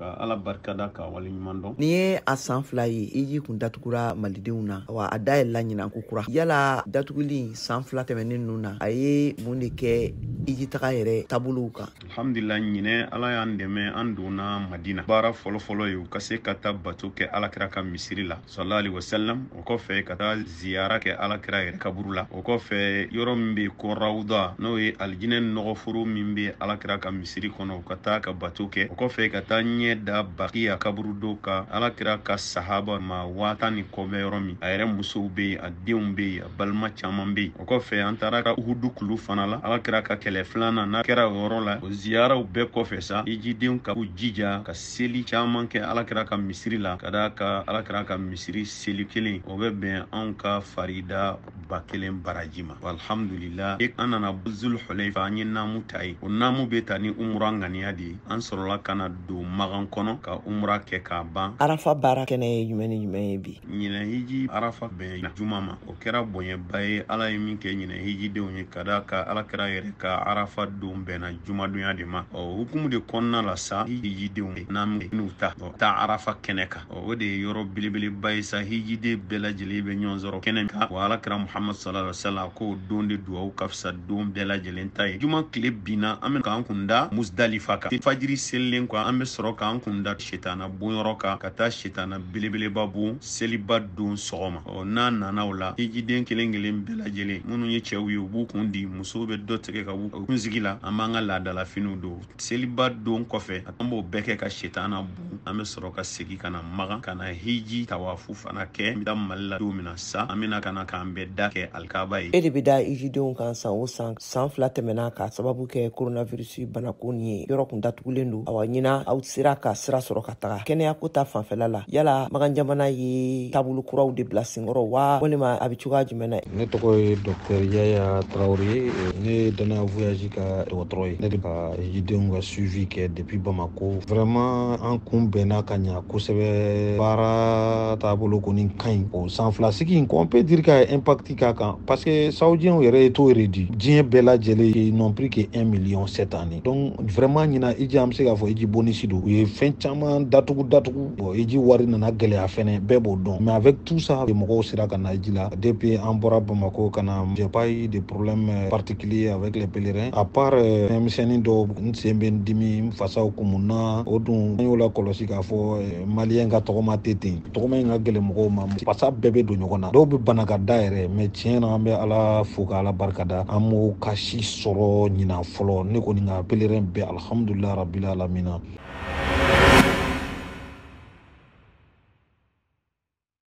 Ka Ala barikada, ka waleɲuman dɔn. Nin ye a san 2 ye hiji kun datugura malidenw na, wa a dayɛlɛla ɲinan ko kura. Yala datuguli san 2 tɛmɛnen ninnu na, a ye mun de kɛ hiji taga yɛrɛ taabolow kan? Alhamdulillah, ɲinɛ Ala y'an dɛmɛ, an donna Madina. Baara fɔlɔfɔlɔ ye u ka se ka taa bato kɛ Alakira ka misiri la, sallallahu alaihi wasallam. O kɔfɛ ka taa ziyara kɛ Alakira yɛrɛ kaburu la. O kɔfɛ, yɔrɔ min bɛ ko Rawda, n'o ye alijinɛ nɔgɔforo min bɛ Alakira ka misiri kɔnɔ, u ka taa ka bato kɛ. O kɔfɛ ka taa ɲɛ da Bakiya kaburudo kan, Alakira ka sahaba ma 10 000 ni kɔ bɛ yɔrɔ min, a yɛrɛ musow bɛ yen, a denw bɛ yen, a balima caman bɛ yen. O kɔfɛ an taara ka Uhudu kulu fana la, Alakira ka kɛlɛ filanan n'a kɛra o yɔrɔ la. O ziyaraw bɛɛ kɔfɛ sa, hijidenw ka u jija ka seli caman kɛ Alakira ka misiri la, ka d'a ka Alakira ka misiri seli kelen, o bɛ bɛn anw ka farida 1000 baraji ma. Alhamdulillah, an nana Zulhuleifa, an ye naamu ta ye. O naamu bɛ ta ni umura ŋaniya de ye. An sɔrɔla ka na don Magan kɔnɔ ka umura kɛ k'a ban. Arafa baara kɛnɛ ye jumɛn ni jumɛn ye bi? Ɲinɛ hiji Arafa bɛn juma ma, o kɛra bonyaba ye Ala ye min kɛ ɲinɛ hijidenw ye, ka d'a ka Alakira yɛrɛ ka Arafa don bɛnna jumadonya de ma. Ɔ hukumu de kɔnɔna la sa, hijidenw n'an n'u ta taa Arafa kɛnɛ kan, o de ye yɔrɔ belebeleba ye sa, hijiden bɛɛ lajɛlen bɛ ɲɔgɔn sɔrɔ kɛnɛ kan. Wa Alakira Muhamadu sallallahu alaihi wasallam k'o don de duwawu ka fisa don bɛɛ lajɛlen ta ye. Juma tile binna, an bɛ k'an kun da Musdalifa kan. Fajiri selilen kɔ, an bɛ sɔrɔ k'an kun da setana bonyɔrɔ kan, ka taa setana belebeleba bon seliba don sɔgɔma. Ɔ n'a nana o la, hijiden kelen kelen bɛɛ lajɛlen, minnu ye cɛw ye, u b'u kun di, musow bɛ dɔ tigɛ ka b'u kunsigi la, an b'an ka laadalafiniw don. Seliba don kɔfɛ, an b'o bɛɛ kɛ ka setana bon, an bɛ sɔrɔ ka segin ka na Magan ka na hiji tawafu fana kɛ. An bɛ taa Mali la don min na sa, an bɛna ka na k'an bɛɛ da kɛ alikaba ye. E de bɛ da hijidenw kan san o san. San 2 tɛmɛna k'a sababu kɛ coronavirus banako nin ye, yɔrɔ kun datugulen don. Awa ɲina aw sera ka sira sɔrɔ ka taga kɛnɛyako ta fanfɛla la. Yala Magan jamana ye taabolo kuraw de bila senkɔrɔ wa, walima a bɛ cogoya jumɛn na? Ne tɔgɔ ye docteur Yaya Traoré, ne ye Danaya Voyage ka dɔgɔtɔrɔ ye. Ne de ka hijidenw ka suivi kɛ depuis Bamako. Vraiment, an kun bɛnna ka ɲa kosɛbɛ, baara taabolo kɔni ka ɲi. O san 2 sigi in, on peut dire k'a ye impact k'a kan, parce que saoudiens yɛrɛ ye taux réduit diɲɛ bɛɛ lajɛlen, ils n'ont pris que 1 million cette année. Donc vraiment, ɲina hiji, an bɛ se k'a fɔ hiji bonus don. U ye fɛn caman datugu datugu. Bon, hiji wari nana gɛlɛya fɛnɛ, bɛɛ b'o dɔn, mais avec tout ça, mɔgɔw sera ka na hiji la. Depuis an bɔra Bamako ka na, j'ai pas eu de problème particulier avec les pèlerins, à part fɛn misɛnnin dɔw, n sen bɛ n dimi, n fasaw kumunna. O dun, an y'o la kɔlɔsi k'a fɔ maliyɛn ka tɔgɔma tɛ ten, tɔgɔma in ka gɛlɛn mɔgɔw ma, fasa bɛɛ bɛ don ɲɔgɔn na, dɔw bɛ bana ka da yɛrɛ. Mais tiɲɛ na, an bɛ Ala fo ka Ala barikada, an m'o kasi sɔrɔ ɲinan fɔlɔ. Ne kɔni ka pèlerin bɛɛ, alhamdulilah rabbil alamina.